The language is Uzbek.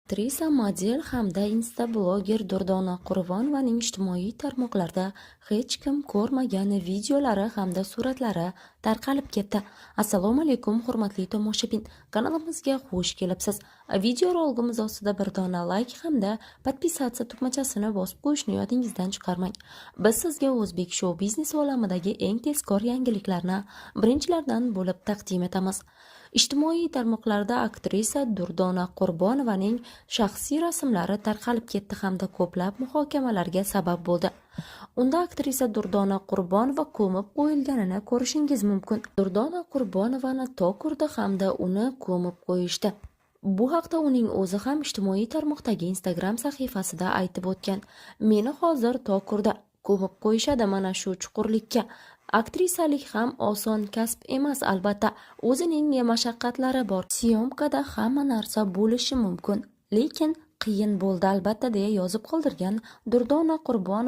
Aktrisa, model hamda insta-bloger Durdona Qurbonovaning ijtimoiy tarmoqlarda hech kim ko'rmagan videolari hamda suratlari tarqalib ketdi. Assalomu alaykum, hurmatli tomoshabin. Kanalimizga xush kelibsiz. Video roligimiz ostida bir dona layk hamda подписаться tugmachasini bosib qo'yishni yodingizdan chiqarmang. Biz sizga o'zbek shou biznes olamidagi eng tezkor yangiliklarni birinchilardan bo'lib taqdim etamiz. Ijtimoiy tarmoqlarda aktrisa Durdona Qurbonovaning shaxsiy rasmlari tarqalib ketdi hamda ko'plab muhokamalarga sabab bo'ldi. Unda aktrisa Durdona Qurbonova ko'mib qo'yilganini ko'rishingiz mumkin. Durdona Qurbonovani tok urdi hamda uni ko'mib qo'yishdi. Bu haqda uning o'zi ham ijtimoiy tarmoqdagi Instagram sahifasida aytib o'tgan. "Meni hozir tok urdi, ko'mib qo'yishadi mana shu chuqurlikka. Aktrisalik ham oson kasb emas albatta, o'zining mashaqqatlari bor. Съёмка da hamma narsa bo'lishi mumkin, lekin qiyin bo'ldi albatta", deya yozib qoldirgan Durdona Qurbonova.